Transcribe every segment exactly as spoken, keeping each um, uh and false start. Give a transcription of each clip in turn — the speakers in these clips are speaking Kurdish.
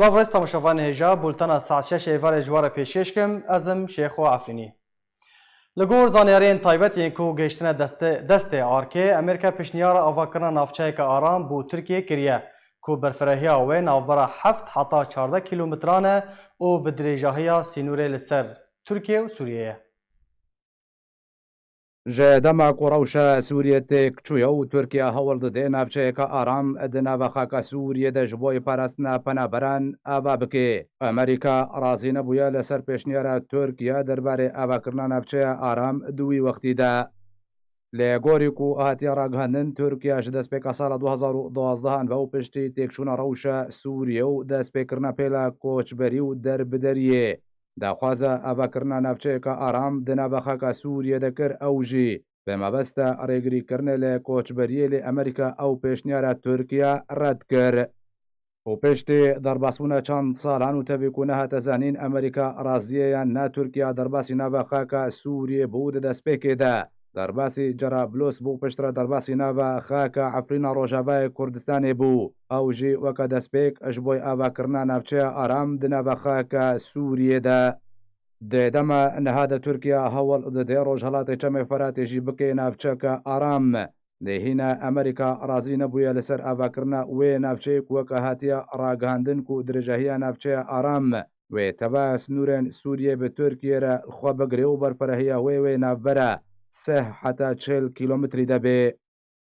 Silav rêz temaşevanê hêja, bultena saet şeş êvarê ji we re pêşkêş kim, ez im Şêxo Efrînî. Li gor zanyariyên taybet yên ku gihiştine destê, destê arkê, Amerîka pêşniyara avakirina navçeyeke aram bo Tirkiye kiriye, ku berfirehiya wê navbera heft heta çardeh kîlometran e û bi dirêjahiya sînorê li ser Tirkiye û Sûriye ye. Ji dema ku rewşa Sûriyê têk çûye û Tirkiye hewl dide navçeyeke aram di nava xaka Sûriyê de ji bo parastina penaberan ava bike, Amerîka razî nebûye li ser pêşniyara Tirkiye derbarê avakirina navçeya aram di wî wextî de. Li gorî ku hatiye ragihandin, Tirkiye ji destpêka sala du hazar û duwazdeh ve û piştî têkçûna rewşa Sûriyê û destpêkirina pêla koçberî û derbideriyê, daxwaza avakirina navçeyeke aram di nava xaka Sûriyê de kir, ew jî bi mebesta rêgirîkirinê li koçberiyê lê Amerîka ew pêşniyara Tirkiye red kir. Û piştî derbasbûna çend salan û tevî ku nehate zanîn Amerîka razî ye yan ne Tirkiye derbasî nava xaka Sûriyê bû di destpêkê de. Derbasî Cerablos bû, piştre derbasî nava xaka Efrîna Rojavayê Kurdistanê bû. Ew jî weke destpêk ji bo avakirina navçeya aram di nava xaka Sûriyê de. Di dema niha de Tirkiye hewl dide Rojhelatê Çemê Feratê jî bike navçeke aram. Lê hîna Amerîka razî nebûye li ser avakirina wê navçeyê ku weke hatiye ragihandin ku dirêjahiya navçeya aram wê teva sînorên Sûriyê bi Tirkiyê re li xwe bigire û berfirehiya wê wê navbera sih heta çil kîlometrî de bê.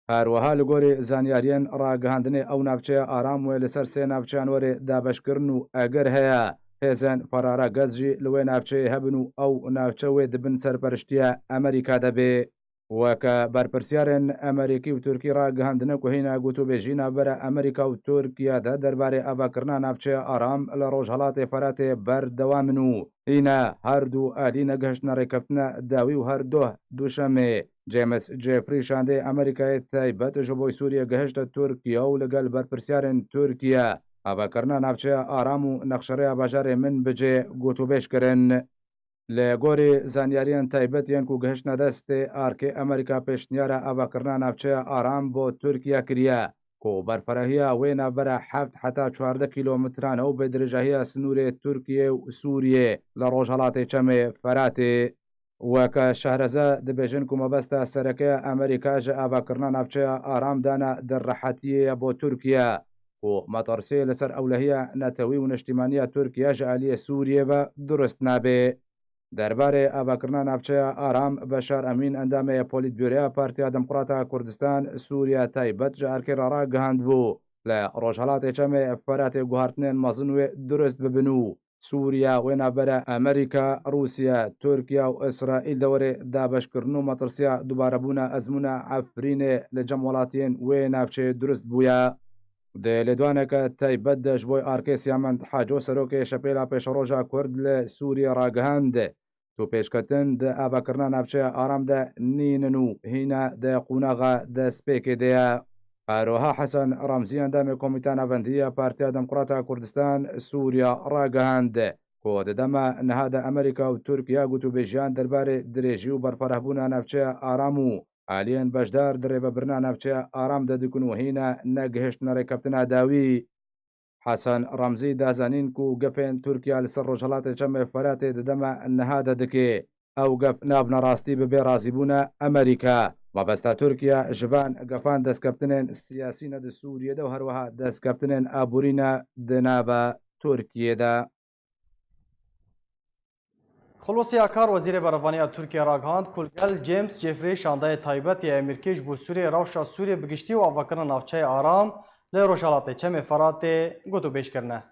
Her wiha li gorî zanyariyên ragihandinê ew navçeya aram wê li ser sê navçeyan were dabeşkirin û eger heye hêzên ferara gez jî li wê navçeyê hebin û ew navçe wê di bin serperiştiya Amerîka de bê. Weke berpirsiyarên Amerîkî û Tirkî ragihandine ku hîna gotûbêjî navbera Amerîka û Tirkiye de derbarê avakirina navçeya aram li Rojhelatê Feratê berdewam in û hîna her du alî negihiştine rêkeftina dawî û her duh Duşemê James Jeffrey şandeyê Amerîkayê taybet ji bo Sûriye gihişte Tirkiye û li gel berpirsiyarên Tirkiye avakirina navçeya aram û nexşerêya bajarê Minbicê gotûbêj kirin. Li gorî zanyariyên taybet yên ku gihiştine destê arkê, Amerîka pêşniyara avakirina navçeya aram bo Tirkiye kiriye, ku berfirehiya wê navbera heft heta çardeh kîlometran e û bi dirêjahiya sînorê Tirkiye û Sûriyê li rojhelatê Çemê Feratê. Weke şehreze dibêjin ku mebesta sereke ya Amerîka ji avakirina navçeya aram dana di rehetiyê ye bo Tirkiye, ku metirsiyê li ser ewlehiya netewî û niştîmaniya Tirkiye ji aliyê Sûriyê ve durust nabe. Derbarê avakirina navçeya aram, Beşar Emîn, endamê Polîtbûroya Partiya Demokrata Kurdistan Sûriye taybet ji erkê re ragihandibû, li Rojhelatê Çemê Feratê guhartinên mezin wê durust bibin û Sûriye wê navbera Amerîka, Rûsya, Tirkiye û Îsraîl de were dabeşkirin û metirsiya dubarebûna ezmûna Efrînê li cem welatiyên wê navçeyê durust bûye. Di lêdwaneke taybet de ji bo arkê Siyamend Haco, serokê Şepêla Pêşeroja Kurd li Sûriyê ragihand, tu pêşketin di avakirina navçeya aram de nînin û hîna di qonaxa destpêkê de ye. Her wiha Hesen Remzî, endamê Komîta Navendî ya Partiya Demokrata Kurdistan Sûriya ragihand, ku di dema niha de Amerîka û Tirkiye gotûbêjiyan derbarê dirêjî û berferehbûna navçeya aram û aliyên beşdar di rêvebirina navçeya aram de dikin û hîna negihiştine rêkeftina dawî. Hesen Remzî da zanîn ku gefên Tirkiye li ser Rojhelatê Çemê Feratê di dema niha de dike, ew gef nabine rastî bi bê razîbûna Amerîka. Mabesta Tirkiye ji van gefan destkeftinên siyasî ne di Sûriyê de û her wiha destkeftinên aborî ne di nava Tirkiyê de. Xulosî Akar, Wezîrê Berevaniya Tirkiye ragihand ku li gel James Jeffrey, şandeyê taybet ya Amerîkê ji bo Sûriyê, rewşa Sûriyê bi giştî û avakirina navçeyê aram li Rojhelatê Çemê Feratê gotûbêj kirine.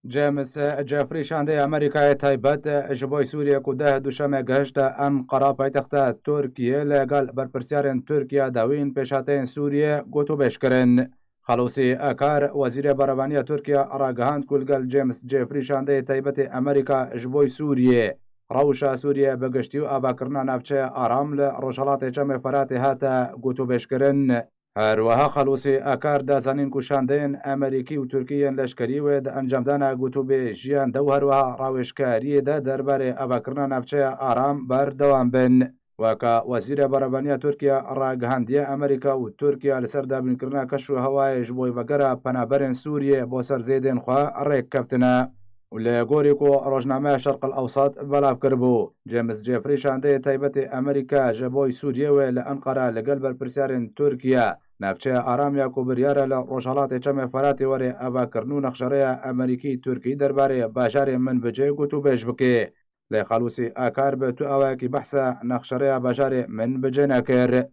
James Jeffrey, şandeyê Amerîkayê taybet ji bo Sûriyê ku deh Duşemê gihişte Enqera, paytexta Tirkiyê, li gel berpirsiyarên Tirkiye dawîn pêşhateyên Sûriyê gotûbêj kirin. Xelûsî Akar, Wezîrê Berevaniya Tirkiye, ragihand ku li gel James Jeffrey, şandeyê taybetê Amerîka ji bo Sûriyê, rewşa Sûriyê bi giştî û avakirina navçeya aram li Rojhelatê Çemê Feratê hate gotûbêjkirin. Her wiha Xelûsî Akar da zanîn ku şandeyên Amerîkî û Tirkî yên leşkerî wê di encamdana gotûbêjiyan de û her wiha rawêjkariyê de derbarê avakirina navçeya aram berdewam bin. Weke Wezîrê Berevaniya Tirkiye ragihandiye, Amerîka û Tirkiye li ser dabînkirina keş û hewayê ji bo vegera penaberên Sûriyê bo ser zêdên xwe rêk keftine. Û li gorî ku rojnameya Şerq el Ewsat belav kiribû, James Jeffrey şandeyê taybetê Amerîka ji bo Sûriyê wê li Enqera li gel berpirsiyarên Tirkiye navçeya Aram ya ku biryar e li Rojhelatê Çemê Feratê were avakirin û nexşereya Amerîkî Tirkî derbarê bajarê Minbicê gotûbêj bike. Lê Xalûsî Akar bi tu awayekî behsa nexşereya bajarê Minbicê nekir.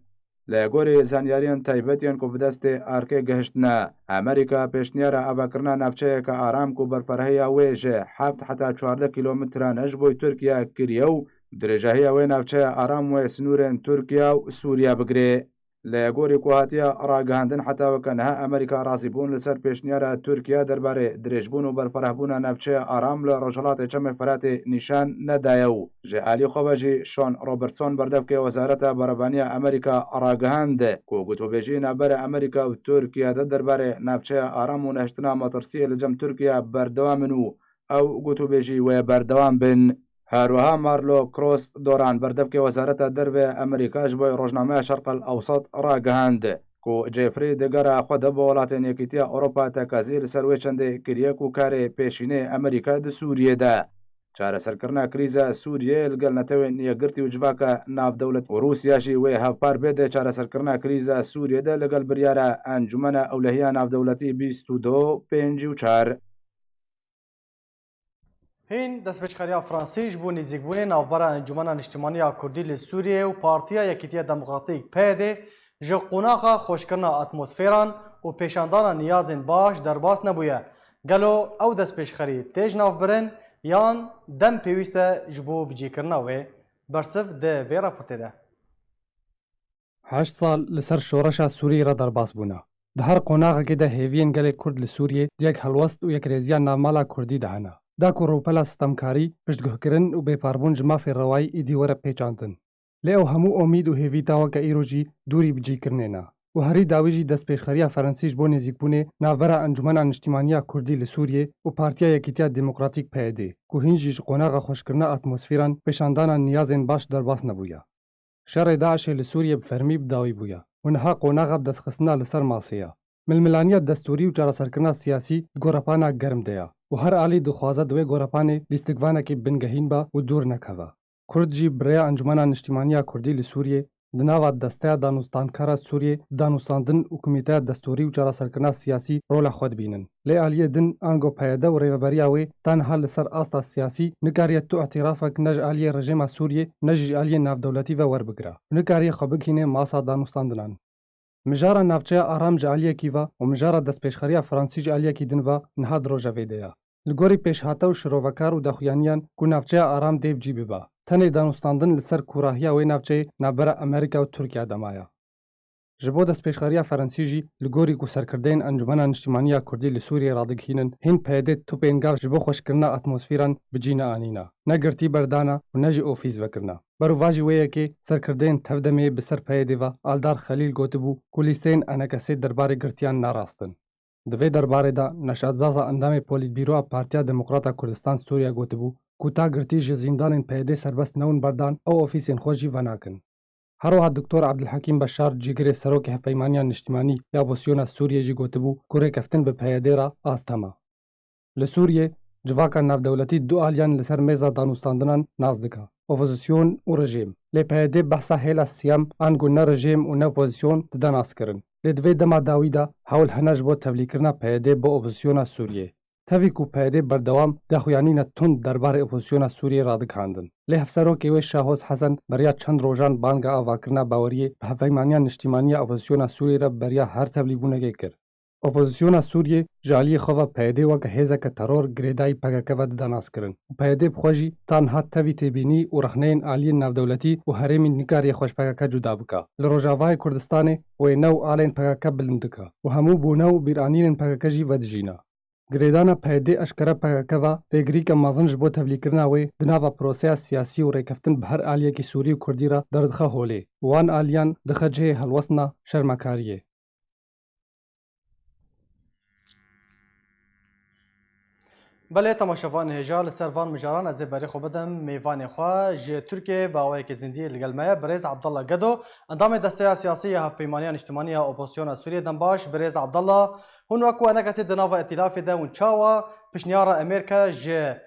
Li gorî zanyariyên taybet yên ku bi destê ARKê gihiştine, Amerîka pêşniyara avakirina navçeyeke aram ku berfirehîya wê ji heft heta çardeh kîlometran e ji bo Tirkiye kiriye û dirêjahiya wê navçeya aram wê sinûrên Tirkiye û Sûriye bigire. Li gorî ku hatiye ragihandin, heta weke niha Amerîka razîbûn li ser pêşniyara Tirkiye derbarê dirêjbûn û berfirehbûna navçeya aram li Rojhilatê Çemê Feratê nîşan nedaye û ji alî xwe ve jî Sean Robertson, berdevkê Wezareta Berevaniya Amerîka, ragihand ku gotûbêjî navbera Amerîka û Tirkiye de derbarê navçeya aram û nehiştina metirsiyê li cem Tirkiye berdewam in û ew gotûbêjî wê berdewam bin. Her wiha Marlo Cross Doran, berdevkê Wezareta Derve Amerîka, ji bo rojnameya Şerq el Ewsat ragihand ku Jeffrey di gera xwe de bi welatên Yekîtiya Ewropa tekazî li ser wê çendê kiriye ku karê pêşînê Amerîka di Sûriyê de çareserkirina krîza Sûriyê li gel Netewên Yekgirtî û Civaka Navdewletî û Rûsya jî wê hevpar bê di çareserkirina krîza Sûriyê de li gel biryara Encûmena Ewlehiya Navdewletî bîst û du pêncî û çar. Hîn destpêşxeriya Fransî ji bo nêzîkbûnê navbera Encûmena Niştimanî ya Kurdî li Sûriyeyê û Partiya Yekîtiya Demokratîk, P Y D, ji qonaxa xweşkirina atmosferan û pêşandana niyazên baş derbas nebûye. Gelo ew destpêşxerî tê ji nav birin yan dem pêwîst e ji bo bicîkirina wê? Bersiv di vê raportê de. Heşt sal li ser şoreşa Sûriyê re derbas bûne. Di her qonaxekê de hêviyên gelê Kurd li Sûriyê di yek helwest û yekrêziya navmala Kurdî de hene. Da ku rûpela sitemkarî, piştguhkirin û bêparbûn ji mafê rewayî êdî were pêçandin. Lê ew hemû omîd û hêvî ta weke îro jî dûrî bicîkirinê ne. Û herî dawî jî destpêşxeriya Ferensî ji bo nêzîkbûnê navbera Encûmena Niştîmaniya Kurdî li Sûriyê û Partiya Yekîtiya Demokratîk, P Y D, ku hîn jî ji qonaxa xweşkirina atmosferan pêşandana niyazên baş derbas nebûye. Şerê DAIŞê li Sûriyê bi fermî bi dawî bûye û niha qonaxa bi destxistina li ser masê ye. Milmilaniya destûrî û çareserkirina siyasî di gorepana germ de ye û her alî dixwaze di wê gorepanê lîstikvanekî bingehîn be û dûr nekeve. Kurd jî bi rêya Encûmena Niştîmaniya Kurdî li Sûriyê, di nava Desteya Danûstandkara Sûriyê di danûstandin û Komîteya Destûrî û Çareserkirina Siyasî rola xwe dibînin. Lê aliyê din, ango P Y D û rêveberiya wê, ta niha li ser asta siyasî nikariye tu îtirafek ne ji aliyê rejîma Sûriyê ne jî ji aliyê navdewletî ve werbigire û nikariye xwe bigihîne masa danûstandinan. Mijara navçeya Aram ji aliyekî ve û mijara destpêşxeriya Fransî ji aliyekî din ve niha di rojevê de ye. Li gorî pêşhate û şirovekar û daxuyaniyan ku navçeya Aram dê bi cî bibe, tenê danûstandin li ser kûrahiya wê navçeyê navbera Amerîka û Tirkiye de maye. Ji bo destpêşxeriya Ferensî jî, li gorî ku serkirdeyên Encûmena Niştîmanî ya Kurdî li Sûriyê radigihînin, hîn P Y D tu pêngav ji bo xweşkirina atmosferan bi cî neanîne, ne girtî berdane û ne jî ofîs vekirine. Berovajî wê yekê, serkirdeyên tevdemê bi ser P Y D ve Aldar Xelîl gotibû ku lîsteyên ENKSê derbarê girtiyan ne rast in. Di vê derbarê de Neşat Zaza, endamê Polîtbîroya Partiya Demokrata Kurdistan Sûriye gotibû ku ta girtî ji zîndanên P Y D serbest newin berdan, ew ofîsên xwe jî venakin. Her wiha Doktor Abdulhekîm Beşar, cîgirê serokê Hevpeymaniya Niştîmanî ya Opozisyona Sûriyê jî gotibû ku rêkeftin bi P Y D re astem e. Li Sûriyê civaka navdewletî du aliyan li ser mêza danûstandinan nas dike, opozisyon û rejîm. Lê P Y D behsa hêla siyam, ango ne rejîm û ne opozisyon dide naskirin. Lê di vê dema dawî de hewl hene ji bo tevlîkirina P Y D bo opozisyona Sûriyê. Tevî ku P Y D berdewam daxuyanîna tund derbarê opozisyona Sûriyê radigihandin. Lê hevserokê wê Şahoz Hesen beriya çend rojan banga avakirina baweriyê bi Hevpeymaniya Niştîmanî ya Opozisyona Sûriyê re beriya her tevlîbûnekê kir. Opozisyona Sûriyê ji aliyê xwe ve P Y D weke hêzeke teror girêdayî P K K ve dide naskirin û P Y D bi xwe jî ta niha tevî têbînî û rexneyên aliyên navdewletî û herêmî nikariye xwe ji P K K cuda bike. Li Rojavayê Kurdistanê wêne û alên P K K bilind dike û hemû bûne û bîranînên P K K jî vedijîne. Girêdana P Y D eşkere P K K ve rêgirîke mezin ji bo tevlîkirina wê di nava proseya siyasî û rêkeftin bi her aliyekî Sûrî û Kurdî re derdixe holê û wan aliyan dixe cihê helwestina şermekariyê. Belê, temaşevanê hêja, li ser van mijaran ez ê berê xwe bidim mêvanê xwe. Ji Tirkiyeyê bi awayekî zindî li gel me ye birêz Abdallah Gedo, endamê Desteya Siyasî ya Hevpeymaniya Niştimanî ya Opozisyona Sûriyê. Dem baş birêz Abdallah. Hûn wek wenekesê di nava îtîlafê de, hûn çawa pişniyara Amerîka ji, e,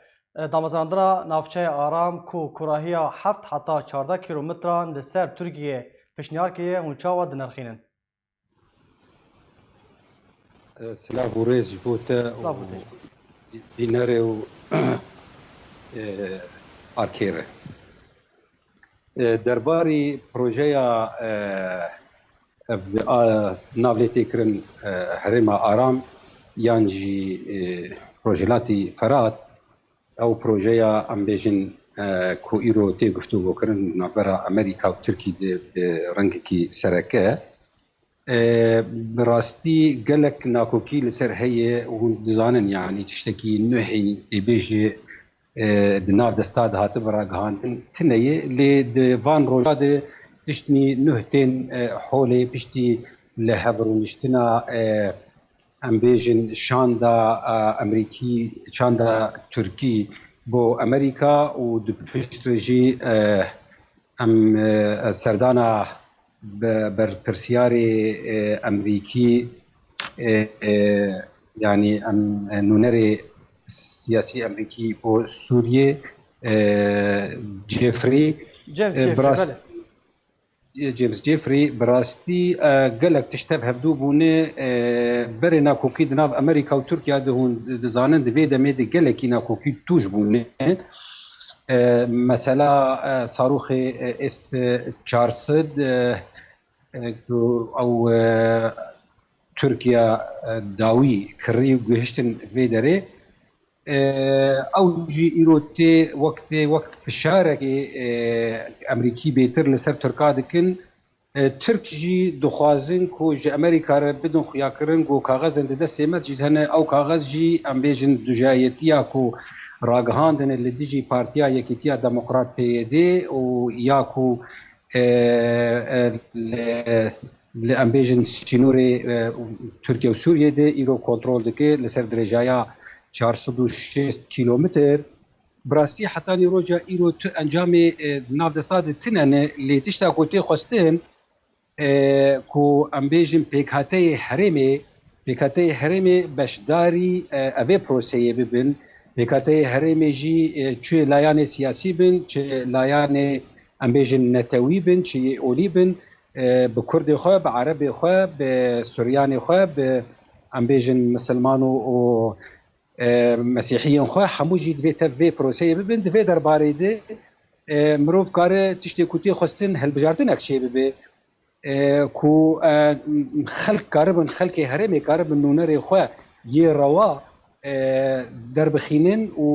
damezrandina navçeya Aram ku kurahiya heft heta çardeh kîlometran li ser Tirkiyê pişniyar kiriye, hûn çawa dinirxînin? Silav û rêz ji bo te û bînerê û arkê re. Derbarî projeya ev navlêtêkirin herêma Aram yan jî Rojhilatî Ferat, ew projeya em bêjin ku îro tê guftûgokirin navbera Amerîka û Tirkî de bi rengekî sereke. Bi rastî gelek nakokî li ser heye û hûn dizanin, yanî tiştekî nuhî tê bêjê di nav desta de hatibe ragihandin tune ye, lê di van roja de piştî nuh tên holê piştî li hev rûniştina, em bêjin, şanda Amerîkî, şanda Tirkî bo Amerîka û di pişt re jî em serdana berpirsiyarê Amerîkî, yanî em nûnerê siyasî Amerîkî bo Sûriyê, Jeffrey, James Jeffrey, belê. James Jeffrey, bi rastî gelek tişt tev hevdû bûne. Berê nakokî di nav Amerîka û Tirkiye de hûn dizanin, di vê demê de gelekî nakokî tûj bûne. Mesela sarûxê S çar sed, ew Tirkiye dawî kirî û guhiştin vê derê. Ew jî îro tê wek tê wek fişarekê Amerîkî bêtir li ser Tirka dikin. Tirk jî dixwazin ku ji Amerîka re bidin xuyakirin ku kaxezên di destê me jî hene. Ew kaxez jî, em bêjin, dujayetiya ku ragihandine li dijî Partiya Yekîtiya Demokrat, P Y D, û ya ku li, li, em bêjin, sînorê Tirkiye û Sûriyê de îro kontrol dike li ser dirêjaya çar sed û şêst kîlometr. Bi rastî hetanî roja îro tu encamê di nav desta de tune ne, lê tişta ku tê xwestin, ku em bêjin pêkhateyê herêmê, pêkhateyê herêmê beşdarî evê proseyê bibin. Pêkhateyê herêmê jî çi layanê siyasî bin, çi layanê, em bêjin, netewî bin, çi yê olî bin, bi Kurdê xwe, bi Erebê xwe, bi Suryanê xwe, bi, em bêjin, misilman û, û Mesîhiyên xwe, hemû jî divê tev vê proseyê bibin. Di vê derbarê de mirov kare tiştê ku tê xwestin hilbijartinek çêbibe, ku xelk karibin, xelkê herêmê karibin nûnerê xwe yê rewa derbixînin û,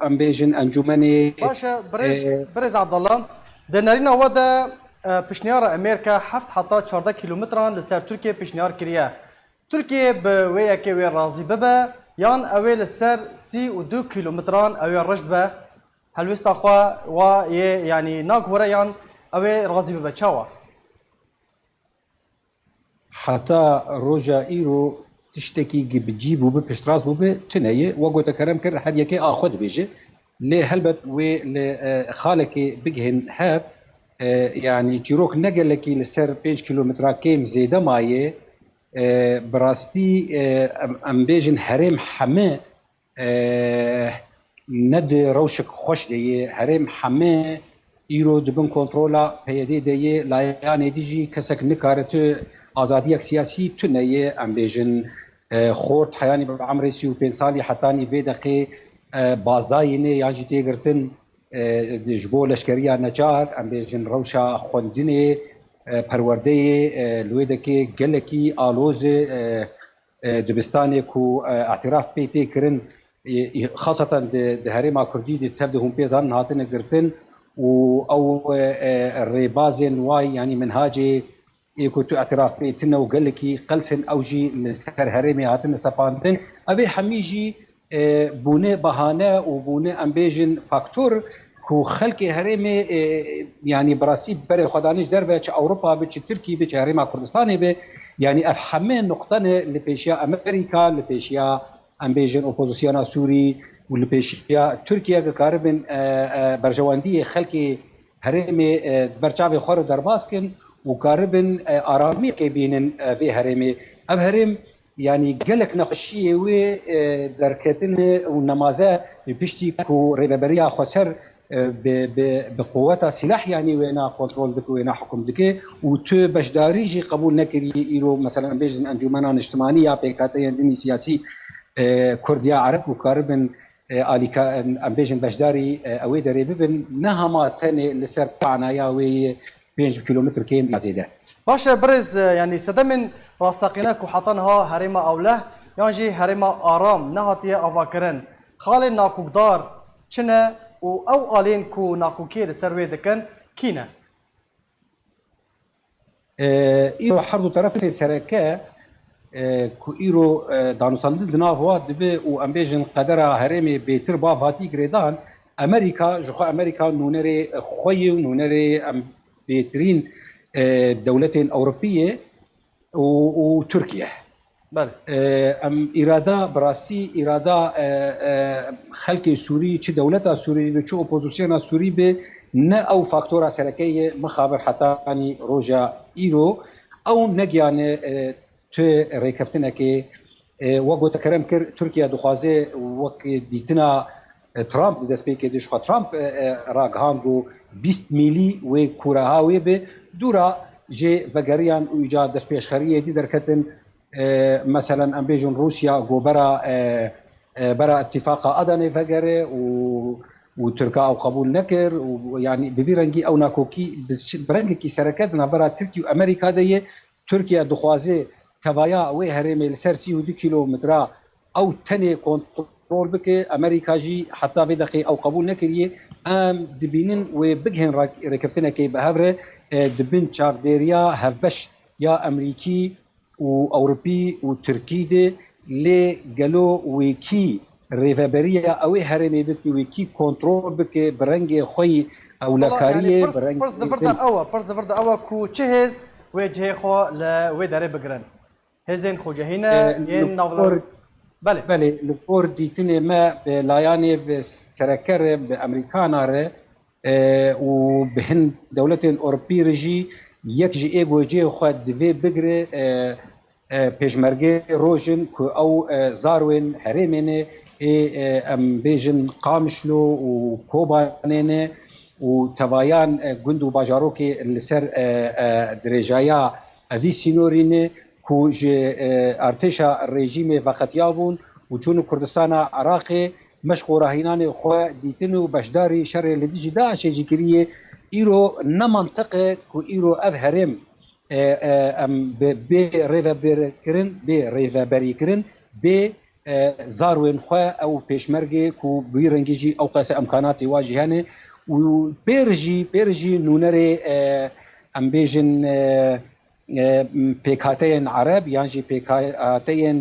em bêjin, encûmenê. Baş e, birêz, birêz Abdallah, di nerîna we de pişniyara Amerîka heft heta çardeh kîlometran li ser Tirkiye pişniyar kiriye. Tirkiye bi wê yekê wê razî bibe yan ew ê li ser sî û du kîlometran ew ê rijd be? Helwêsta xwe wa yê, yanî, naguhere yan ew ê razî bibe? Çawa? Heta roja îro tiştekî gi bi cî bûbe, piştrast bûbe, tune ye. Wek ku te kerem kir, her yekê a xwe dibêje. Lê helbet wê li xalekê bigihên hev, yanî çîrok ne gelekî li ser pênc kîlometra kêm zêde maye. Bi rastî, em, em bêjin herêm heme, ne di rewşek xweş de ye. Herêm heme îro di bin kontrola P Y D de ye. Layanê dî jî kesek nikare tu azadiyek siyasî tune ye. Em bêjin, xort heyanî bi emrê sî û pênc salî hetanî vê deqê bazdayî ne yan jî tê girtin. Ji bo leşkeriya neçar, em bêjin, rewşa xwendinê, perwerdeyê, li wê dekê gelekî aloz e. Dibistanê ku îtiraf pê tê kirin, xaseten di, di herêma kurdî de tev de hûn pê zanin hatine girtin û ew rêbazên way, yanî minhacê ê ku tu îtiraf pê tine û gelekî qels in, ew jî li ser herêmê hatine sepandin. Ev ê hemî jî bûne bahane û bûne, em bêjin, faktor ku xelkê herêmê, yanî bi rastî berê xwe dane ji derve, çi Ewropa be, çi Tirkî be, çi herêma Kurdistanê be, yanî ev heme nuqte ne li pêşiya Amerîka, li pêşiya, em bêjin, opozisyona Sûrî, û li pêşiya Tirkiye ki karibin, e, e, berjewendiyê xelkê herêmê, e, ber çavê xwe re derbas kin û karibin, e, aramiyekê bînin, e, vê herêmê. Ev herêm, yanî gelek nexweşiyê wê, e, derketine û nemaze piştî ku rêveberiya xweser, e, bi, bi, bi quweta sîlah yanî wêna kontrol dike, wêna hukum dike û tu beşdarî jî qebûl nekiriye. Îro, meselen, bêjin Encûmena Niştimanî ya pêkhateyên dinî siyasî, e, Kurd ya Ereb û karibin, e, alîka-, em, em bêjin beşdarî, e, ewê derê bibin, ne hema tenê li ser panaya wê yê pênc kilometr kêm ya zêde. Baş e, birêz, e, yanî sedemên rasteqîne ku heta niha herêma ewleh yan jî herêma aram nehatiye avakirin. Xalên nakokdar çi ne û ew alên ku nakokiyê li ser wê dikin kî ne? E, îro her du terefê sereke, e, ku îro, e, danûstandin di nav wa dibe û em bêjin qedera herêmê bêtir ba vatî girêdan, Amerîka, ji xwe Amerîka nûnerê xwe ye û nûnerê em bêtirîn, e, dewletên Ewropî ye û, û Tirkiye. Belê. E, em îrada, bi rastî îrada, e, e, xelkê Sûrî, çi dewleta Sûrî be, çi opozisyona Sûrî be, ne ew faktora sereke ye mixabin hetanî roja îro. Ew negiyane, e, tu rêkeftinekê, e, wek ku te kerem kir, Tirkiye dixwaze wek dîtina, e, Trump di destpêkê de ji xwe Trump, e, e, ragihand ku bîst mîlî wê kûreha wê be. Dûra jê vegeriyan û îca destpêşxeriyê dî derketin. E, meselen, em bêjin Rûsya ku bera, e, e, bera îtîfaqa Adanê vegere û, û Tirka ew qebûl nekir û, yanî, bi vî rengî ew nakokî bi ş-, bi rengekî sereke di navbera Tirkî û Amerîka de ye. Tirkiye dixwaze tevaya wê herêmê li ser sî û du kîlometra ew tenê kontrol bike. Amerîka jî heta vê deqê ew qebûl nekiriye. Em dibînin wê bigihên rak-, rêkeftinekê bi hev re, e, di bin çavdêriya hevbeş ya Amerîkî û Ewropî û Tirkî de. Lê gelo wê kî rêveberiya ewê herêmê bike, wê kî kontrol bike bi rengê xwe yî Wala, ewlekariyê, yanî, pirs, bi rengê pirs di vir de ew e, pirs di vir de ew e ku çi hêz wê cihê xwe li wê derê bigirin? Hêzên xwecihî ne, E, yên li navla-, gor, belê. Belê, li gor dîtinê me bi layanê bi sereke re, bi Amerîkana re, e, û bi hin dewletên Ewropî re jî yek ji ê ku cihê xwe divê bigire, e, e, pêşmergê roj in ku ew, e, zarwên herêmê ne, ê, e, em bêjin Qamişlo û Kobanê ne û tevayan, e, gund û bajarokê li ser, e, e, dirêjaya evî sînorî ne ku ji, e, artêşa rejîmê veqetiyabûn û çûn Kurdistana Iraqê, meşq û rahînanê xwe dîtin û beşdarî şerê li dijî DAIŞê jî kiriye. Îro ne mantiq e ku îro ev herêm, e, e, em bi, bê rêveberkirin, bê rêveberîkirin, bê, e, zarwên xwe ew pêşmergê ku bi wî rengî jî ew qese imkanatê wa jî hene û pêr jî, pêr jî nûnerê, e, em bêjin, e, e, pêkhateyên Ereb yan jî pêkhateyên,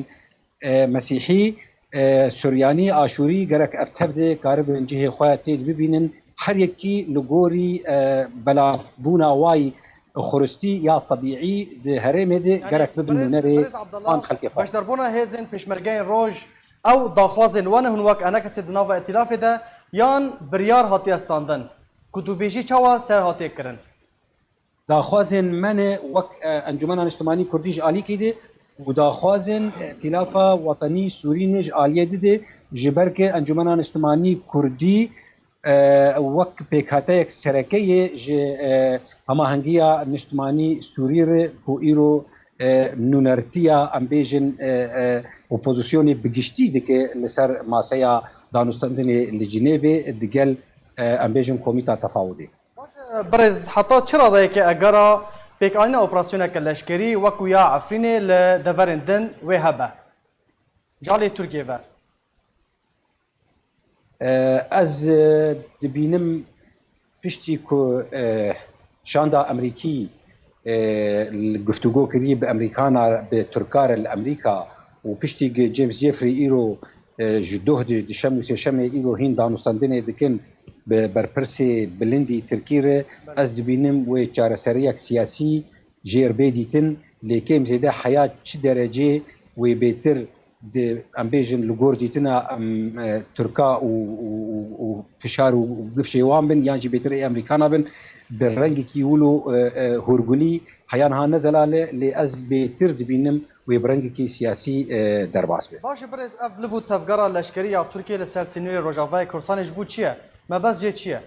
e, Mesîhî, e, Suryanî, Aşûrî gerek ev tev de karibin cihê xwe tê de bibînin. Her yekî li gorî, e, belavbûna way xuristî ya tebîî di herêmê de Yanî gerek bibin birêz, nûnerê birêz Abdullah, wan xelkê xwe. Beşdarbûna hêzên pêşmergeyên roj, ew daxwazên wan e, hûn wek enekesê di nava îtîlafê de yan biryar hatiye standin? Ku tu bêjî çawa ser hatiye kirin? Daxwazên me ne wek, e, Encûmena Niştimanî Kurdî ji alîkî de û daxwazên, e, Îtîlafa Wetenî Sûrî ne ji aliyê de de, ji ber ke Encûmena Niştimanî Kurdî, e, wek pêkhateyek sereke ye ji, e, hemahengiya niştimanî Sûrî re ku îro, e, nûnertiya, em bêjin, e, e, opozisyonê bi giştî dike li ser maseya danûstendinê li Cinêvê digel, e, em bêjin komîta tefawudê. Baş e, birêz, heta çi radeyeke egera pêkanîna operasyoneke leşkerî wekû ya Efrînê li deverên din wê hebe? Ji alî Tirkiyê ve. E, ez, e, dibînim piştî ku, e, şanda Amerîkî, e, li guftûgo kirî bi Amerîkana, bi Tirka re li Amerîka û piştî ku James Jeffrey îro, e, ji doh di, di şem û sêşemê îro hîn danûstendinê dikin bi berpirsê bilindî Tirkî re, ez dibînim wê çareseriyek siyasî jêr bê dîtin, lê kêm zêde heya çi derecê wê bêtir di, em bêjin, li gor dîtina, em, e, Tirka û, û, û, û fişar û gifşê wan bin, yan jî bêtir ê Amerîkana bin, bi rengekî wilo, e, e, hûrgulî heya niha ne zelal e, lê ez bêtir dibînim wê bi rengekî siyasî, e, derbas be. Baş e, birêz, ev liv û tevgera leşkerî ya Tirkiyê li ser sînorê Rojavayê Kurdistanê ji bo çi ye? Mebest jê çi ye?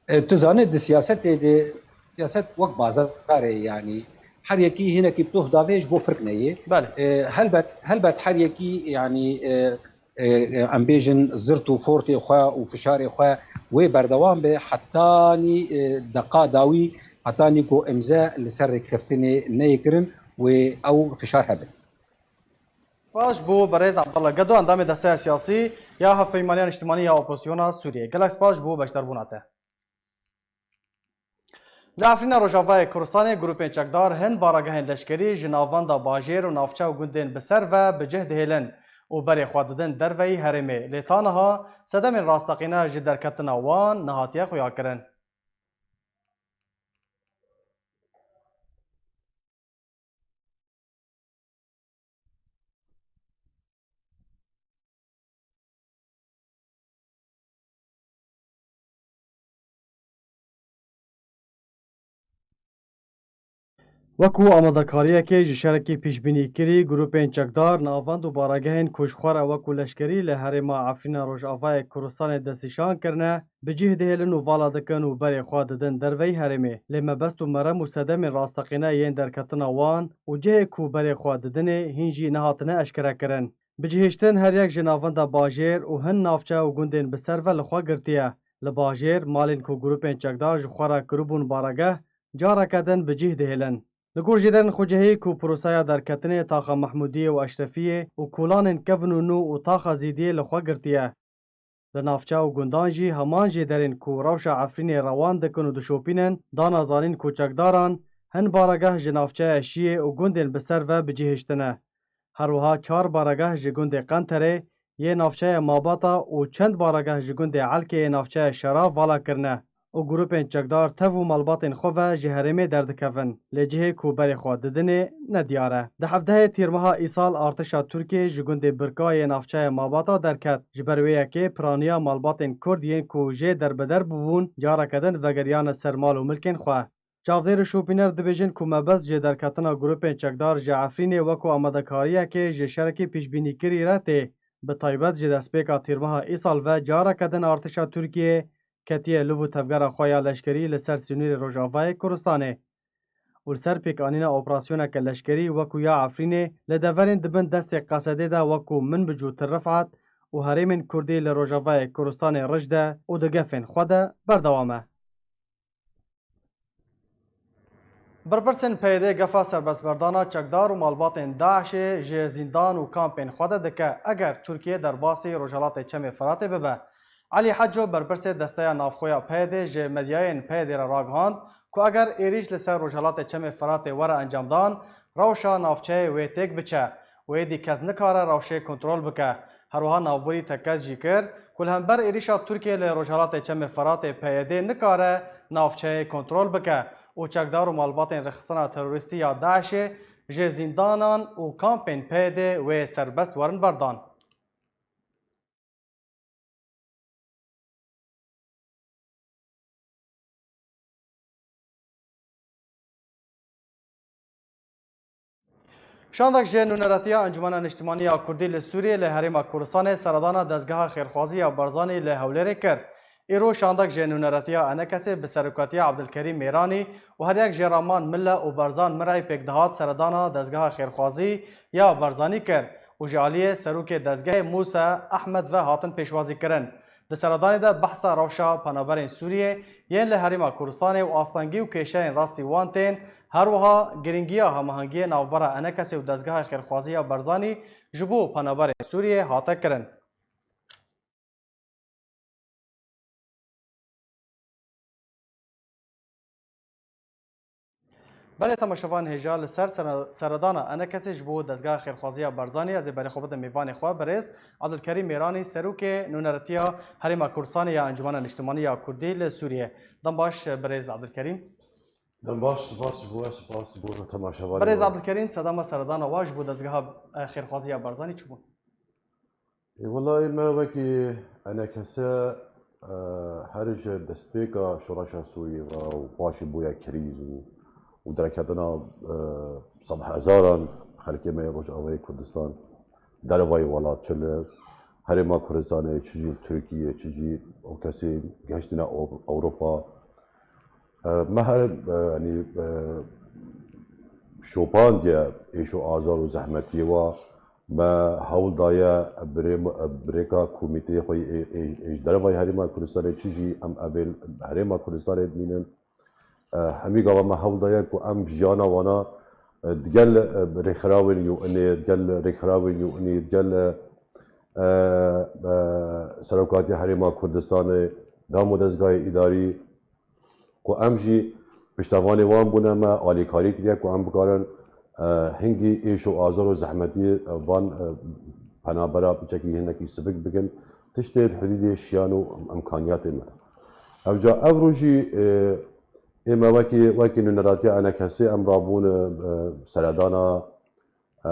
E, tu zanî, di siyasetê de, siyaset wek bazar e, yanî her yekî hinekî tuh davê ji bo firkneyê. Belê. E, helbet, helbet her yekî, yanî, e, e, e, em bêjin zirt û fortê xwe û fişarê xwe wê berdewam be, hetanî, e, deqa dawî, hetanî ku imze li ser rêkeftinê neyê kirin, wê ew fişar hebin. Spas ji bo berêz Abdullah Gedo, endamê Desteya Siyasî ya Hevpeymaniya Niştimanî ya Opozisyona Sûriyê. Gelek spas ji bo beşdarbûna te. Li Efrîna Rojavayê Kurdistanê grûpên çekdar hin baragehên leşkerî ji navenda bajêr û navçe û gundên bi ser ve bi cih dihêlin û berê xwe didin derveyî herêmê. Lê ta niha sedemên rasteqîne ji derketina wan nehatiye xuyakirin. Wekû amadekariyekê ji şerekî pîşbînîkirî, grûpên çekdar navend û baregehên ku ji xwe re wekû leşkerî li herêma Efrîna Rojavayê Kurdistanê destnîşan kirine, bi cih dihêlin û vala dikin û berê xwe didin derveyî herêmê. Lê mebest û merem û sedemên rasteqîne yên derketina wan û cihê ku berê xwe didinê hîn jî nehatine eşkerekirin. Bi cihiştin her yek ji navenda bajêr û hin navçe û gundên bi ser ve li xwe girtiye. Li bajêr, malên ku grûpên çekdar ji xwe re kiribûn baregeh, careke din bi cih dihêlin. Li gor jêderên xwecihî ku proseya derketinê taxa Mehmûdiyê û Eşrefiyê û kolanên kevin û nû û taxa Zîdiyê li xwe girtiye. Li navçe û gundan jî heman jêderên ku rewşa Efrînê rewan dikin û dişopînin, dana zanîn ku çekdaran hin baregeh ji navçeya Şiyê û gundên bi ser ve bi cih hiştine. Her wiha çar baregeh ji gundê Qenterê, yê navçeya Mabata û çend baregeh ji gundê Elkê yê navçeya Şera vala kirine û grûpên çekdar tev û malbatên xwe ve ji herêmê derdikevin, lê cihê ku berê xwe didinê nediyar e. Di hevdehê Tîrmeha îsal artişa Tirkiyê ji gundê Birka yê navçeya Mabata derket. Ji ber wê yekê piraniya malbatên Kurd yên ku jê derbeder bûbûn, careke din vegeriyane ser mal û milkên xwe. Çavdêr û şopîner dibêjin ku mebest ji derketina grûpên çekdar ji Efrînê wekû amadekariyekê ji şerekî pîşbînîkirî re tê, bi taybet ji destpêka Tîrmeha îsal ve careke din artişa Tirkiyê ketiye liv û tevgera xwe ya leşkerî li ser sînorê Rojavayê Kurdistanê û li ser pêkanîna operasyoneke leşkerî wekû ya Efrînê li deverên di bin destê Qesedê de wekû Minbic û Til Rifat û herêmên Kurdî li Rojavayê Kurdistanê rij de û di gefên xwe de berdewam e. Berpirsên P Y D gefa serbestberdana çekdar û malbatên DAIŞê ji zîndan û kampên xwe de dike, eger Tirkiye derbasî Rojhelatê Çemê Firatê bibe. Elî Heco, berpirsê Desteya Navxwe ya P Y D, ji medyayên P Y D re ragihand ku eger êrîş li ser Rojhelatê Çemê Firatê were encamdan, rewşa navçeyê wê têk biçe û êdî kes nikare rewşê kontrol bike. Her wiha navbirî tekez jî kir ku li hember êrîşa Tirkiye li Rojhelatê Çemê Firatê P Y D nikare navçeyê kontrol bike û çekdar û malbatên rêxistina terorîstî ya DAIŞê ji zîndanan û kampên P Y D wê serbest werin berdan. Şandek ji Nûneretiya Encûmena Niştimanî ya Kurdî li Sûriyê li Herêma Kurdistanê seredana Dezgeha Xêrxwazî ya Barzanî li Hewlêrê kir. Îro şandek ji Nûneretiya Enekesê bi serokatiya Abdulkerîm Mêranî û her yek jê re Raman Mille û Barzan Mirey pêkdihat seredana Dezgeha Xêrxwazî ya Barzanî kir û ji aliyê serokê dezgehê Mûse Ehmed ve hatin pêşwazîkirin. Di seredanê de behsa rewşa penaberên Sûriyê yên li Herêma Kurdistanê û astengî û kêşeyên rastî wan tên, her wiha girîngiya hemahengiyê navbera Enekesê û Dezgeha Xêrxwazî ya Barzanî ji bo penaberên Sûriyê hate kirin. Belê temaşevan hêja li ser sere-, seredana Enekesê ji bo Dezgeha Xêrxwazî ya Barzanî, ez ê berê xwe bidim mêvanê xwe, birêz Abdulkerîm Mêranî, serokê Nûneretiya Herêma Kurdistanê ya Encûmena Niştimanî ya Kurdî li Sûriyê. Dem baş, birêz Abdulkerîm. Dem baş, spas ji bo we, spas ji bo temaşevanê. Birêz Abdulkerîm, sedama seredana we ji bo dezgeha, e, xêrxwazî ya Barzanî çi bû? Ê, wellahî me wekî enekese, e, her ji destpêka şoreşa Sûriyê ve û paşê bûye krîz û, û derketina, e, sedhezaran xelkê me yê Rojavayê Kurdistan dervayî welat, çi li Herêma Kurdistanê, çi jî li Tirkiyê, çi jî û kesê gehiştine Ew-, Ewropa. E, me her, e, yanî, e, şopandiye êş û azar û zehmetiyê wa. Me hewl daye birê-, birêka komîteyê xwe yê, ê, ê, ê ji dervayî Herêma Kurdistanê, çi jî em evê li Herêma Kurdistanê dimînin. E, hemî gava me hewl daye ku em jiyana wana, e, digel, e, rêxirawên U N'ê, digel rêxirawên U N'ê, digel, e, e, e, Serokatiya Herêma Kurdistanê, dam û dezgahê îdarî, ku em jî piştevanê wan bûne, me alîkarî kiriye ku em bikarin, e, hingî êş û azar û zehmetî, e, van, e, penabera piçekî hinekî sivik bikin, tiştê di hidûdê şiyan û imkaniyatê me. Ev ca ev rojî, e, ê me wekî, wekî nûneratiya enekesê em rabûn, e, seredana, e,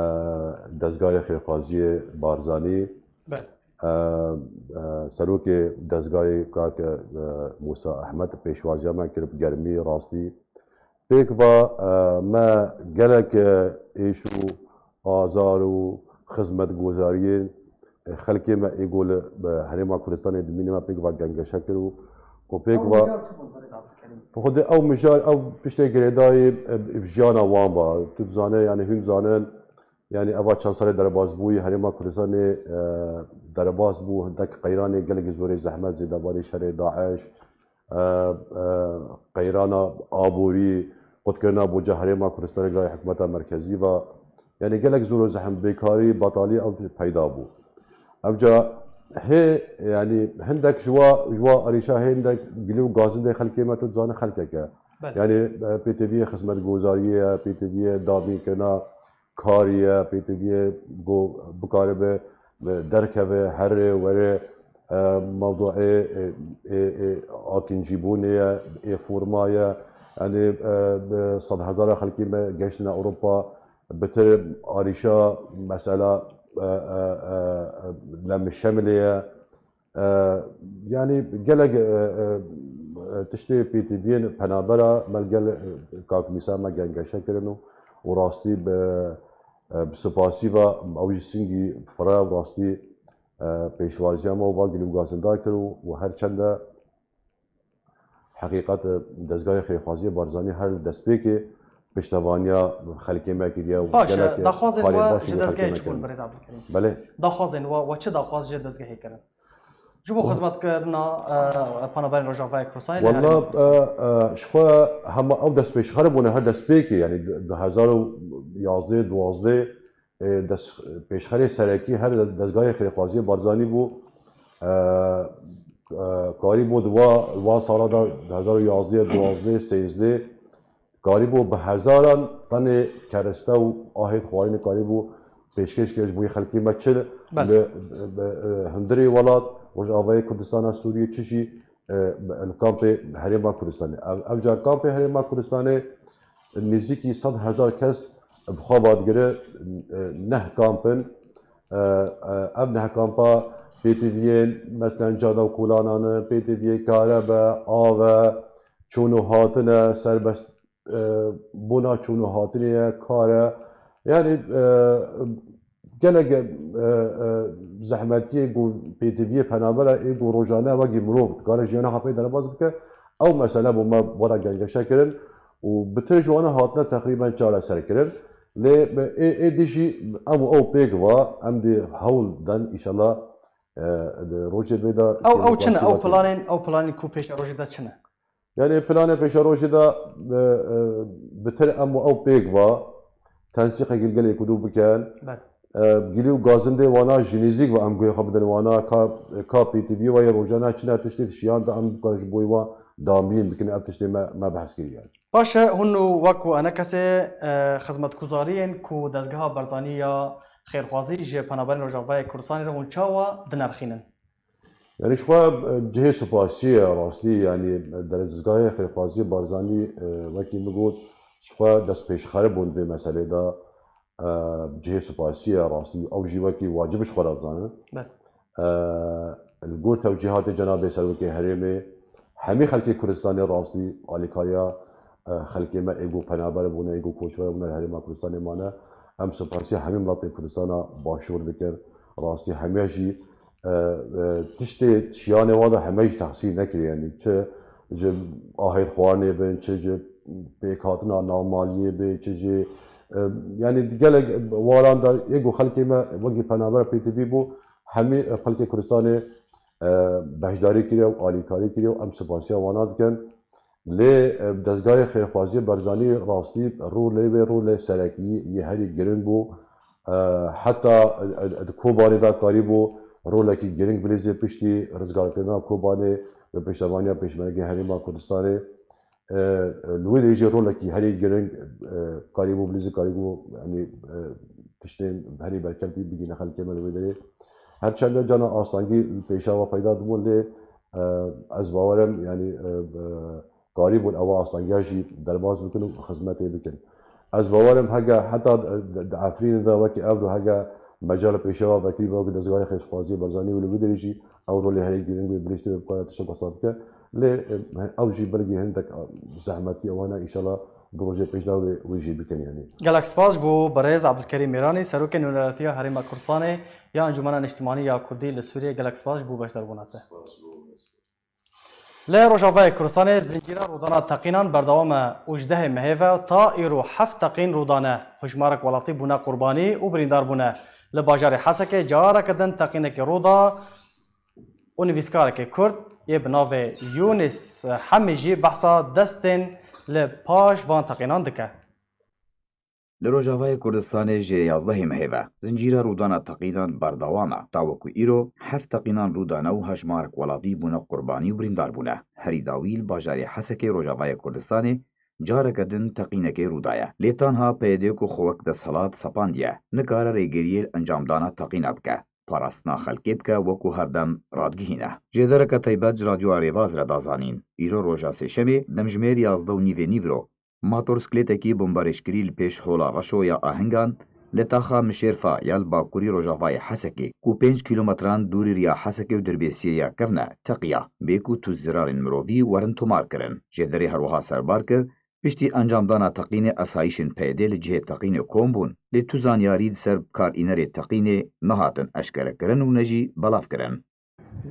dezgahê xêrxwaziyê Barzanî. Belê. E, e, serokê dezgahê kak, e, Musa Ehmed pêşwaziya me kir bi germî, rastî. Pêk va, e, me gelek, e, êş û azar û xizmetgozariyên, e, xelkê me ê ku li, e, Herêma Kurdistanê dimîne me pêk va gengeşe kir û ku pêk va. Ew mijar çi bûn, Birêz Abdulkerîm? Bi xwedê ew mijar, ew tiştê girêdayî, e, bi jiyana wan va. Tu dizane, yanî hûn zanin, yanî eva çend serê derbasbûyî Herêma Kurdistanê, e, derbas bû, hindek qeyranê gelekî zorê zehmet, zêdebarî şerê DAIŞ, e, e, qeyrana aborî, qutkirina boca Herêma Kurdistanê layê hikûmeta merkezî va. Yanî gelek zor û zehm, bêkarî, betalî ew peyda bû. Ev ca hê, yanî hindek ji wa, ji wa arîşa hê hindek gilî û gazindê xelkê me tu dizane xelkek e. Belê. Yanî, e, pêtiviyê xizmetgozariyê ye, pêtiviyê dabînkirina karî ye, pêtiviyê ku bikaribe, e, derkeve, here, were, e, mewduê, e, e, e, akincîbûnê ye, ê forma ye. Yanî, e, bi sedhezara xelkê me geştine Ewropa, bitir arîşa mesela, e, e, e, e, Lemişemilê ye. E, yanî gelek, e, e, e, tiştê pêtiviyên penabera me li gel, e, kak Mîsa me gengeşe kirin û, û rastî bi, e, bi sipasî ve ew jî singî fire û rastî, e, pêşwaziya me û va gilî û gazinda kir û, û her çende heqîqet, e, dezgahê xêrxwaziyê Barzanî her li destpêkê piştevaniya xelkê me kiriye û Baş e, gelek, e, daxwazên karên we baş ji li xelkê dezgehê me çi bûn, kirin. Birêz Abdulkerîm? Belê. Daxwazên we, we çi daxwaz ji dezgehê kirin? Ji bo Wa- xizmetkirina, e, penaberên Rojavayê Kurdistanê li Walla, Herêma Kurdistanê. E, e, ji xwe hema ew destpêşxer bûne her destpêkê, yanî du hezar û yazdeh, duwazdeh, e, dest, pêşxerê serekî her dezgahê xêrxwaziyê Barzanî bû. E, e, karî bû di va, van sala de du hezar û yazdeh, duwazdeh, sêzdeh, karîbû bi hezaran tenê kereste û ahêt xwarinê karîbû pêşkêş kir ji bo xelkê me çi Belê. li, bi, bi, hundirê welat, Rojavayê Kurdistana Sûriyê, çi jî, e, li kampê Herêma Kurdistanê. Ev, ev car kampê Herêma Kurdistanê nêzîkî sed hezar kes bi xwe va digire, e, neh kamp in. E, e, ev neh kampa pêtiviyên, meselen, cada û kolanan in, pêtiviyê karebe, ave, çûn û hatine, serbest, e, bona çûn û hatinê ye, kar e. Yanî, e, gelek, e, e, zehmetiyê ku pêtiviyê penabera ê ku rojane wekî mirov dikare jiyana xwe pê derbas bike, ew mesele bo me were gengeşe kirin û bi tir ji wana hatine teqrîben çareser kirin. Lê ê, ê dî jî em û ew pêk va, em dê hewl den, înşallah, e, di rojê vê de Ew, ew çi ne? Ew planên, ew planên ku pêşerojê de çi ne? Yanî planê pêşerojê de, e, e, bi tir em û ew pêk va, tensîqekî li gelê ku dû bikin. Belê. E, gilî û gazindê wana jî nêzîk ve em guhê xwe bidin wana ka, ka pêtiviyê ve yê rojane çi ne tiştê di şiyan de em bikarin ji bo wan damiyên bikin ev tiştê me, me behs kiriye. Baş e, hûn û wek ku enekesê, e, xizmetguzariyên ku dezgeha Barzanî ya xêrxwazî ji penaberên Rojavayê Kurdistanê re hûn çawa dinerxînin? Yanî ji xwe, e, cihê supasiyê ye rastî, yanî, e, derezgahê xêrxwaziyê Barzanî, e, wekî min got, ji xwe destpêşxerib bûn vê meselê de, e, cihê supasiyê ye rastî, ew jî wekî wacib ji xwe re dizane. Belê. E, li gor tewcîhatê Cenabê Serokê Herêmê, hemî xelkê Kurdistanê rastî alîkariya, e, xelkê me ê ku penaber bûne, ê ku koçber bûne li Herêma Kurdistanê mane. Em supasiya hemî miletê Kurdistana Başûr dikin. Rastî hemiya jî, e, e, tiştê çiyanê wan de heme jî tehsîn nekiriye. Yanî çi ji ahêr xwarinê bin, çi ji pêkhatina navmaliyê bê, çi jî, e, yanî gelek waran de yê ku xelkê me wekî penaber pêtivî bû, hemî, e, xelkê Kurdistanê, e, beşdarî kiriye û alîkarî kiriye û em supasiya wana dikin. Lê, e, dezgahê xêrxwaziyê Barzanî rastî rolê wê rolê serekî yê herî giring bû. E, heta, e, e, di Kobanê de karîbû rolekî giring bilîzê piştî rizgarkirina Kobanê bi piştevaniya Pêşmergê Herêma Kurdistanê. E, li wê derê jî rolekî herî giring, e, karîbû bilîzê, karîbû, yanî, e, tiştên herî berkevtî bigihîne xelkê me li wê derê. Her çende cana astengî li pêşa we peyda dibûn, lê, e, ez bawer im, yanî, e, e, karîbûn ew astengiya jî derbas bikin û xizmetê bikin. Ez bawer im hege heta di, di Efrînê de wekî ev ro hege mecal pêşewa vekirî be wekî dezgahê xêrxwaziyê Barzanî û li wî derê jî ew rolê herî giring wê bilîştê wê bikare tiştek wesa bike. Lê, e, ew jî belkî hindek, e, zehmetî ewana înşallah du rojê pêş de wê, wê jî bikin yanî. Gelek spas ji bo berêz Abdulkerîm Mêranî, Serokê Nûneratiya Herêma Kurdistanê ya Encûmena Niştimanî ya Kurdî li Sûriyê. Gelek spas ji bo beşdarbûna te. Li Rojavayê Kurdistanê zincîra rûdana teqînan berdewam e û ji dehê mehê ve ta îro heft teqîn rûdane. Hejmarek welatî bûne qurbanî û birîndar bûne. Li bajarê Hesekê careke din teqînekê rû da û nivîskarekê Kurd yê bi navê Yûnis Hemî jî behsa destên li paş van teqînan dike. Li Rojavayê Kurdistanê ji yazdehê mehê ve zincîra rûdana teqînan berdewam e. Ta wekû îro heft teqînan rû dane û hejmarek welatî bûne qurbanî û birîndar bûne. Herî dawî li bajarê Hesekê Rojavayê Kurdistanê careke din teqînekê rû daye. Lê tanha P Y D ku xwe wek desthilat sepandiye, nikare rêgiriyê li encamdana teqîna bike, parastina xelkê bike wekû herdem radigihîne. Jêdereke taybet ji Radyoya Rêbaz re da zanîn, îro roja sêşemê demjimêr yazdeh û nîvê nîvro, Motorsklêtekî bomberêjkirî li pêş Hola Reşo ya Ahingan li taxa Mişêrfa ya li bakurî rojavayê Hesekê, ku pênc kîlometran dûrî riya Hesekê û Dirbêsiyê ya kevn e, teqiya, bê ku tu zirarên mirovî werin tomar kirin. Jêderê herwiha serbar kir, piştî encamdana teqînê esayîşên P Y D li cihê teqînê kom bûn, lê tu zanyarî li ser bikarînerê teqînê nehatin eşkerekirin û ne jî belavkirin.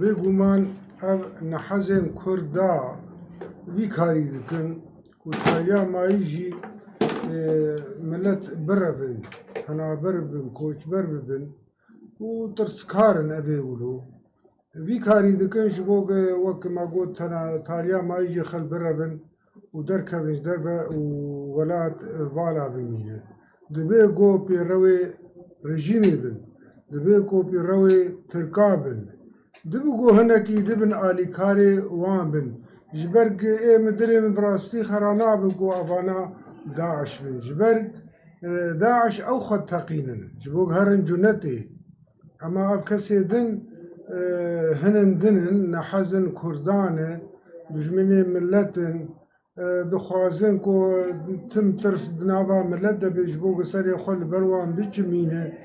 Bêguman ev nehezên Kurda vî karî dikin ku taliya mayî jî, e, milet birevin, penaber bibin, koçber bibin û tirskar in evê wilo. Vî karî dikin ji bo ku wek me got tena taliya mayî jî xel birevin û derkevin ji derve û welat vala bimîne. Dibe ku pêrewê rejîmê bin, dibe ku pêrewê Tirka bin. Dibe ku hinekî dibin alîkarê wan bin. Ji ber ku ê min dilê min bi rastî xera nabe ku evana DAIŞ bin. Ji ber, e, DAIŞ ew xwe teqînin. Ji bo herin cunetê. Ema ev kesê din, e, hinin din in, nehezin Kurdan in, dijminê milet in, e, dixwazin ku tim tirs di nava milet de bê ji bo ku serê xwe li ber wan biçimîne.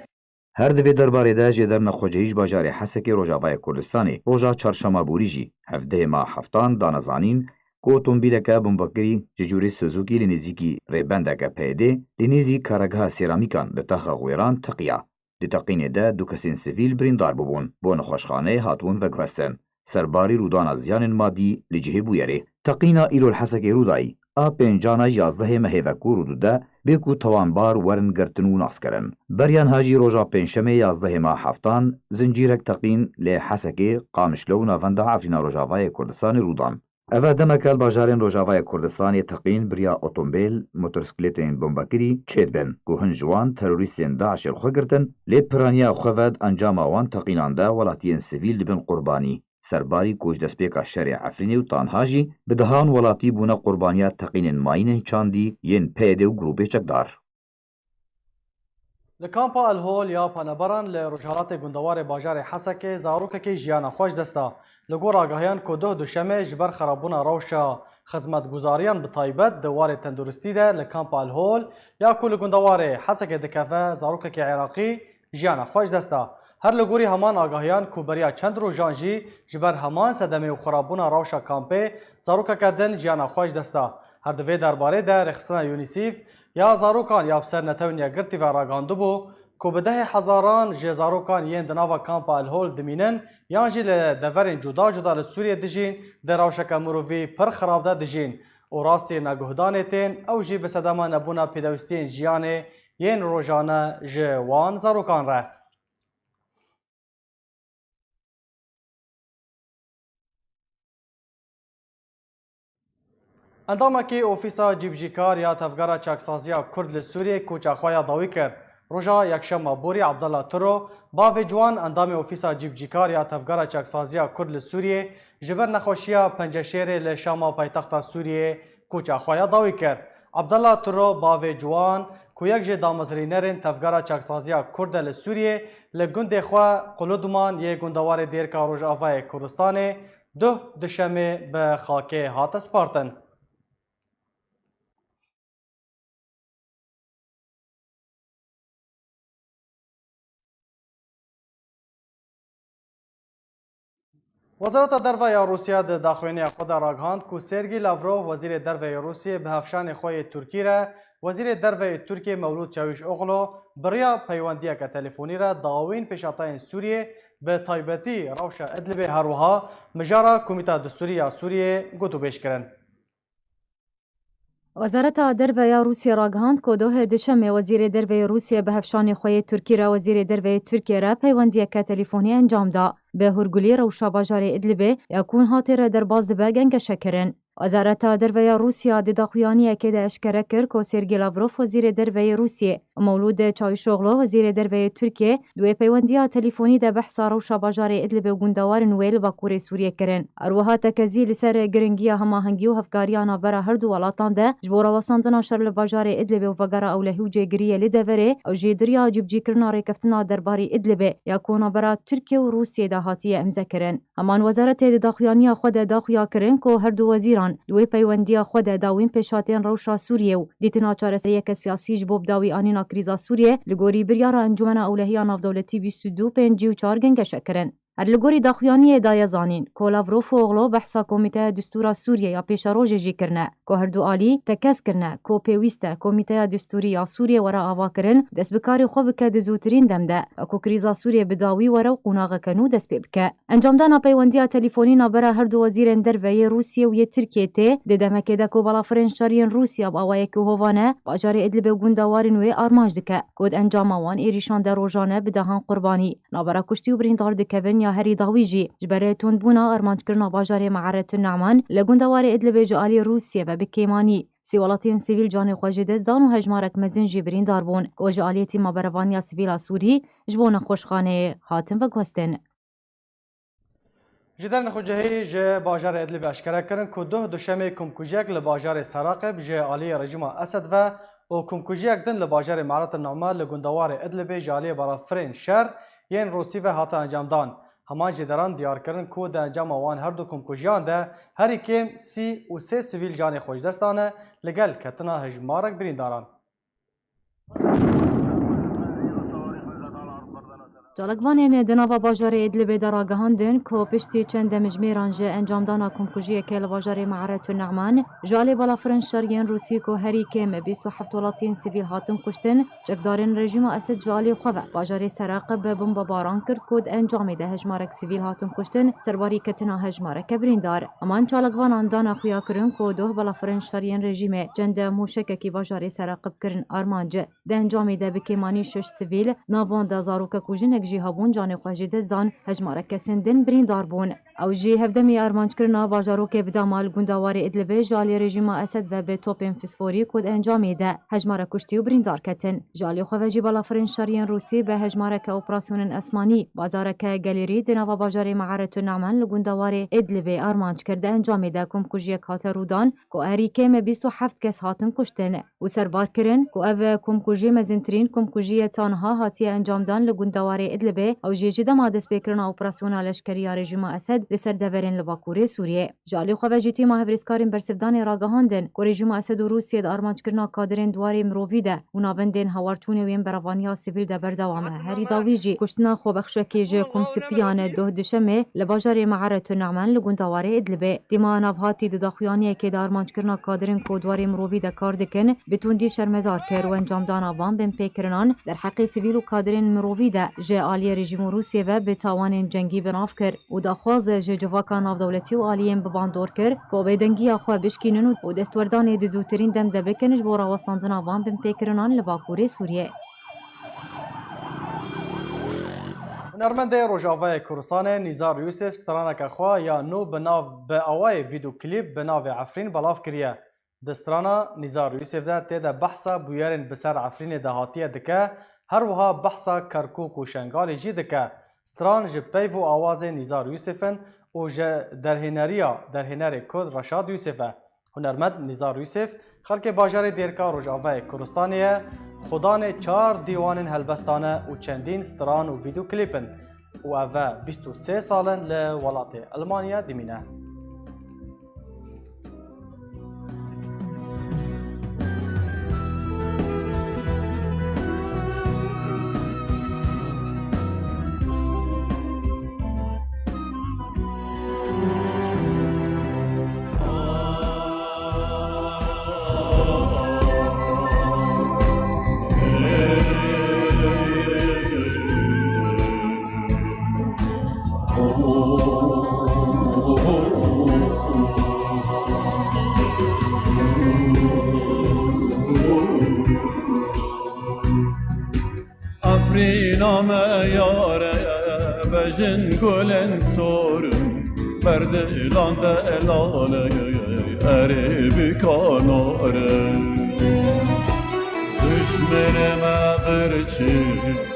Her di vê derbarê de jêder nexwecihî ji bajarê Hesekê Rojavayê Kurdistanê roja çarşema borî jî hevdehê meha heftan dane zanîn ku otomobîleke bombekirî ji cûrê Suzuki li nêzîkî rêbendeke P Y D li nêzî karegeha Sêramîkan li taxa Xwêran teqiya. Di teqînê de du kesên sivîl birîndar bûbûn, bo nexweşxaneyê hatibûn veguhestin. Serbarî rûdana ziyanên madî li cihê bûyerê. Teqîna îro li Hesekê rû dayî, a pêncana yazdehê mehê ve ku rû dide, bê ku tawanbar werin girtin û naskirin. Beriya niha jî roja pêncşemê yazdehê meha heftan, zincîrek teqîn li Hesekê, Qamişlo û navenda Efrîna Rojavayê Kurdistanê rû dan. Eve demeke li bajarên Rojavayê Kurdistanê teqîn bi riya otomobîl, motorsklêtên bombekirî çêdibin, ku hin ji wan terorîstên DAIŞê li xwe girtin, lê piraniya xwe ve di encama wan teqînan de welatiyên sivîl dibin qurbanî. Serbarî ku ji destpêka şerê Efrînê û tanha jî bi dehan welatî bûne qurbaniya teqînên mayînên çandî yên P Y D û grûpê çekdar. Li kampa El Hol ya paneberan li rojhelatê gundewarê bajarê Hesekê zarokekî jiyana xwe ji dest da. Li gor agahiyan ku duh duşemê ji ber xerabûna rewşa xizmetguzariyan bi taybet di warê tenduristî de li kampa El Hol ya ku li gundewarê Hesekê dikeve, zarokekî Iraqî jiyana xwe ji dest da. Her li gorî heman agahiyan ku beriya çend rojan jî ji ber heman sedemê û xirabûna rewşa kampê zarokeke din jiyana xwe ji dest da. Her di vê derbarê de rêxistina UNICEF ya zarokan ya bi ser Netewên Yekgirtî ve ragihandibû ku bi dehê hezaran ji zarokan yên di nava kampa El Hol dimînin yan jî li deverên cuda cuda li Sûriyê dijîn, di rewşeke mirovî pir xirab de dijîn û rastî neguhdanê tên, ew jî bi sedema nebûna pêdawîstiyên jiyanê yên rojane ji wan zarokan re. Endamekî Ofîsa Cîbicîkar ya Tevgera Çaksaziya Kurd li Sûriyê koça xwe ya dawî kir. Roja Yekşema borî Abdullah Turo, bavê ciwan, endamê Ofîsa Cîbicîkar ya Tevgera Çaksaziya Kurd li Sûriyê, ji ber nexweşiya penceşêrê li Şama paytexta Sûriyê koça xwe ya dawî kir. Abdullah Turo, bavê ciwan, ku yek ji damezrînerên Tevgera Çaksaziya Kurd e li Sûriyê, li gundê xwe Quludman yê gundewarê Dêrka Rojavayê Kurdistanê, duh duşemê bi xakê hate spartin. Wezareta Derve ya Rûsya di daxuyaniya xwe de ragihand ku Sergî Lavrov, wezîrê derve yê Rûsiyê, bi hevşanê xwe yê Tirkî re, wezîrê derve yê Tirkiyê Mewlûd Çawîşoglu bi riya peywendiyeke telefonî re dawîn pêşhatayên Sûriyê, bi taybetî rewşa Idlibê, her wiha mijara Komîta Distûrî ya Sûriyê gotûbêj kirin. Wezareta Derve ya Rûsya ragihand ku dohê duşemê wezîrê derve yê Rûsya bi hevşanê xwe yê Tirkî re wezîrê derve yê Tirkiyê re peywendiyeke telefûnî encam da. Bi hûrgulî rewşa bajarê Idlibê ya ku hate re derbas dibe gengeşe kirin. Wezareta Derve ya Rûsya di daxuyaniyekê de eşkere kir ku Sergî Lavrov, wezîrê derve yê Rûsya, û Mewlûd Çawîşoglu, wezîrê derve yê Tirkiyê, di wê peywendiya telefûnî de behsa rewşa bajarê Idlibê û gundewarên wê li Bakurê Sûriyê kirin. Her wiha tekezî li ser giringiya hemahengî û hevkariya navbera her du welatan de ji bo rawestandina şer li bajarê Idlibê û vegera ewlehî û cêgiriyê li deverê, ew jî di riya cîbicîkirina rêkeftina derbarî Idlibê ya ku navbera Tirkiye û Rûsiyê de hatiye îmzekirin. Heman wezaretê di daxuyaniya xwe de daxuya kirin ku her du wezîran di wê peywendiya xwe de dawîn pêşhatên rewşa Sûriyê û dîtina çareseriyeke siyasî ji bo bidawî anîna krîza Sûriyê li gorî biryara Encûmena Ewlehiya Navdewletî bîst û du pêncî û çar gengeşe kirin. Her li gorî daxuyaniyê daye zanîn ku Lavrov û Oglo behsa Komîteya Distûra Sûriyê ya pêşerojê jî kirine, ku her du alî tekez kirine ku pêwîst e Komîteya Distûrî ya Sûriyê were avakirin, dest bi karê xwe bike di zûtirîn dem de, ku krîza Sûriyê bi dawî were û qonaxeke nû dest pê bike. Encamdana peywendiya telefûnî navbera her du wezîrên derve yê Rûsiyê û yê Tirkiyê tê di demekê de ku balafirên şer yên Rûsya bi awayekî hovane bajarê Idlibê û gunda warên wê armanc dike, ku di encama wan êrîşan de rojane bi dehan qurbanî navbera kuştî û birîndar dikevin ya herî dawî jî ji ber tundbûna armanckirina bajarê Me'eretun Ne'man li gunda warê Idlibê ji alî Rûsiyê ve bi kêmanî sî welatiyên sivîl canê xwe ji dest dan û hejmarek mezin jî birîndar bûn, ku ji aliyê tîma berevaniya sivîl a Sûrî ji bo nexweşxaneyê hatin veguhestin. Ji derên xwecihî ji bajarê Idlibê eşkere kirin ku duh duşemê komkujiyek li bajarê Seraqib ji aliyê rejîma Esed ve û komkujiyek din li bajarê Me'ret Nu'me li gundewarê Idlibê ji aliyê balafirên şer yên Rûsî ve hate encamdan. Heman jî deran diyar kirin ku di encama wan her du komkujiyan de herî kêm sî û sê sivîl canê xwe ji dest dane, li gel ketina hejmarek birîndaran. Çalakvanên di nava bajarê Idlibê de ragihandin ku piştî çend demjimêran ji encamdana komkujiyekê li bajarê Me'eretun Ne'man, ji alî balafirên şer yên Rûsî ku herî kêm bîst û heft welatiyên sivîl hatin kuştin, çekdarên rejîma Esed ji alî xwe ve bajarê Seraqib bombebaran kir ku di encamê de hejmarek sivîl hatin kuştin, serbarî ketina hejmareke birîndar. Heman çalakvanan dane xuyakirin ku doh balafirên şer yên rejîmê çend mûşekekî bajarê Seraqib kirin armanc. Di encamê de bi kêmanî şeş sivîl, nav wan de zarokek û jinek jî hebûn, canê xwe ji dest dan, hejmarek kesên din birîndar bûn. Ew jî hevdemê armanckirina bajarokê bi dema li gundawarê Idlibê ji aliyê rejîma Esed ve bi topên fisforî ku di encamê de hejmara kuştî û birîndar ketin. Ji alî xwe ve jî balafirên şeriyên Rûsî bi hejmareke operasyonên esmanî, bazareke gelêrî di nava bajarê Me'aretun Ne'man li gundawarê Idlibê armanc kir. Di encamê de komkujiyek hate rûdan ku herî kêm bîst û heft kes hatin kuştin û serbar kirin ku ev komkujî mezintirîn komkujî ye ta niha hatiye encamdan li gundawarê Idlibê. Ew jî ji dema destpêkirina operasyona leşkerî ya rejîma Esed li ser deverên li Bakurê Sûriyê. Ji alî xwe ve jî tîma hevrêzkarên bersivdanê ragihandin ku rejîma Esed û Rûsiyê di armanckirina kadirên di warê mirovî de û navendên hawarçûnê û yên berevaniya sivîl de berdewam e. Herî dawî jî kuştina xwebexşekî ji komsipiyan doh duşemê li bajarê Me'aretun Ne'man li gundawarê Idlibê. Tîma navhatî di daxuyaniyekê de armanckirina kadirên ku di warê mirovî de kar dikin bi tundî şermezar kir û encamdana van binpêkirinan derheqê sivîl û kadirên mirovî de ji aliyê rejîm û Rûsiyê ve bi tawanên cengî bi nav kir û daxwaz ji civaka navdewletî û aliyên bi bandor kir ku bêdengiya xwe bişkînin û, û destwerdanê di zûtirîn dem de bikin ji bo rawestandina van binpêkirinan li Bakurê Sûriyê. Hunermendê Rojavayê Kurdistanê Nîzar Yûsif straneke xwe ya nû bi nav, bi awayê vîdeoklîp bi navê Efrîn belav kiriye. Di strana Nîzar Yûsif de tê de behsa bûyerên bi ser Efrînê de hatiye dike, her wiha behsa Kerkûk û Şengalê jî dike. Stran ji peyv û awazên Nîzar Yûsif in û ji derhêneriya derhênerê Kurd Reşad Yûsif e. Hunermend Nîzar Yûsif xelkê bajarê Dêrika Rojavayê Kurdistanê ye, xudanê çar dîwanên helbestan e û çendîn stran û vîdeoklîp in û ev e bîst û sê sal in li welatê Elmanya dimîne. Efrîna me yare, bejin gulên sor in, berdilan delal e, erê bikanar e. Dişmenê me birçî,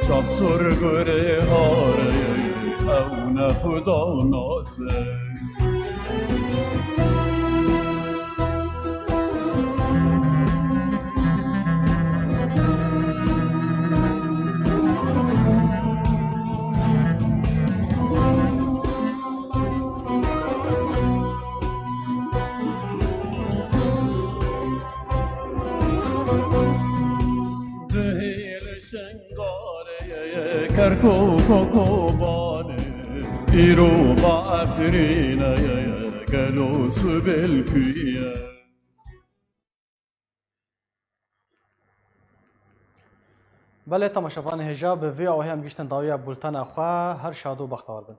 çav sor gurê hare, ew ne xuda nas e. Duhî li Şengalê, Kerkûk û Kobanê, îro ba Efrîne, gelo sibê li ku ye? Belê, temaşevanê hêja, bi vî awahî em gihîştin dawiya bultena xwe. Her şad û bextewar bin.